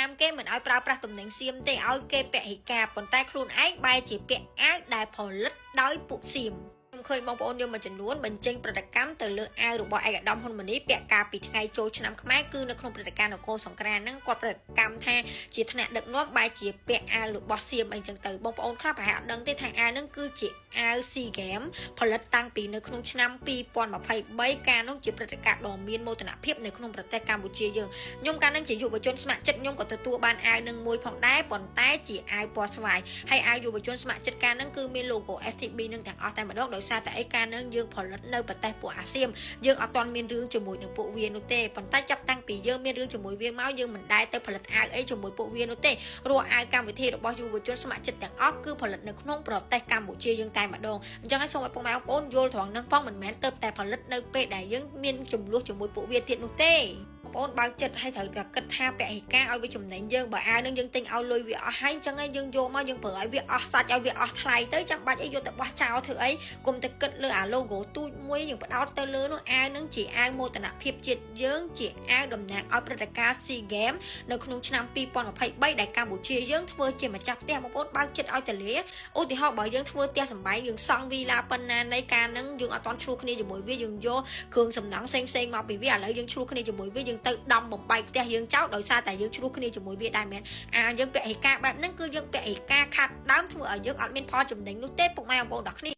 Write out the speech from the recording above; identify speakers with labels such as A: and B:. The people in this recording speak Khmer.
A: ហាមគេមិនឲ្យប្រើប្រាស់ទំនិញសៀមទេឲ្យគេពហិការប៉ុន្តែខ្លួនឯងបែរជាពាក់អាវដែលផលិតដោយពួកសៀមខ្ញុំឃើញបងប្អូនយើងមួយចំនួនបញ្ចេញប្រតិកម្មទៅលើអាវរបស់ឯកឧត្តមហ៊ុនម៉ាណីពាក់កាលពីថ្ងៃចូលឆ្នាំខ្មែរគឺនៅក្នុងព្រឹត្តិការណ៍នគរសង្ក្រាន្តហ្នឹងគាត់ប្រតិកម្មថាជាថ្នាក់ដឹកនាំបែរជាពាក់អាវរបស់សៀមអីចឹងទៅបងប្អូនខ្លះប្រហែលអត់ដឹងទេថាអាវហ្នឹងគឺជាអាវ SEA Games ផលិតតាំងពីនៅក្នុងឆ្នាំ2023កាលនោះជាព្រឹត្តិការណ៍ដ៏មានមោទនភាពនៅក្នុងប្រទេសកម្ពុជាយើងខ្ញុំកាលហ្នឹងជាយុវជនស្ម័គ្រចិត្តខ្ញុំក៏ទទួលបានអាវនឹងមួយផងដែរប៉ុន្តែជាអាវពណ៌ស្វាយហើយអាវយុវជនស្ម័គ្រចិត្តកាលហ្នឹងគឺមាន logo FTB នឹងទាំងអស់តែម្ដងដោយសារតែអីកាលហ្នឹងយើងផលិតនៅប្រទេសពួកអាស៊ានយើងអត់ទាន់មានរឿងជាមួយនឹងពួកវានោះទេប៉ុន្តែចាប់តាំងពីយើងមានរឿងជាមួយវាមកយើងមិនដែលទៅផលិតអាវអីជាមួយពួកវានោះទេរាល់អាវកម្មវិធីរបស់យុវជនស្ម័គ្រចិត្តទាំងអស់គឺផលិតនៅក្នុងប្រទេសកម្ពុជាយើងតែម្ដងអញ្ចឹងហើយសូមឲ្យពុកម៉ែបងប្អូនយល់ត្រង់នឹងផងមិនមែនទៅតែផលិតនៅពេលដែលយើងមានចំនួនជាមួយពួកវាទៀតនោះទេបងប្អូនបើកចិត្តឲ្យត្រូវតែគិតថាពហិការឲ្យវាចំណេញយើងបើអាវនឹងយើងទិញឲ្យលុយវាអស់ហើយអញ្ចឹងហើយយើងយកមកយើងប្រើឲ្យវាអស់សាច់ឲ្យវាអស់ថ្លៃទៅចាំបាច់អីយកទៅបោះចោលធ្វើអីគុំតែគិតលើអា logo ទូចមួយយើងបដោតទៅលើនោះអាវនឹងជាអាវមោទនភាពជាតិយើងជាអាវតំណាងឲ្យព្រឹត្តិការណ៍ SEA Games នៅក្នុងឆ្នាំ2023ដែលកម្ពុជាយើងធ្វើជាម្ចាស់ផ្ទះបងប្អូនបើកចិត្តឲ្យតលាឧទាហរណ៍បើយើងធ្វើផ្ទះសម្បែងយើងសង់វីឡាប៉ុណ្ណានៃការហ្នឹងយើងអត់តន់ឆ្លោះគ្នាជាមួយវាយើងយកគ្រឿងសំណង់ផ្សេងផ្សេងមកពីវាឥឡូវយើងឆ្លោះគ្នាជាមួយវាយើងទៅដំបំបែកផ្ទះយើងចោលដោយសារតែយើងឆ្លោះគ្នាជាមួយវាដែរមែនអាយើងពហិការបែបហ្នឹងគឺយើងពហិការខាត់ដើមធ្វើឲ្យយើងអត់មានផលចំណេញនោះទេពុកម៉ែបងប្អូនដល់គ្នា។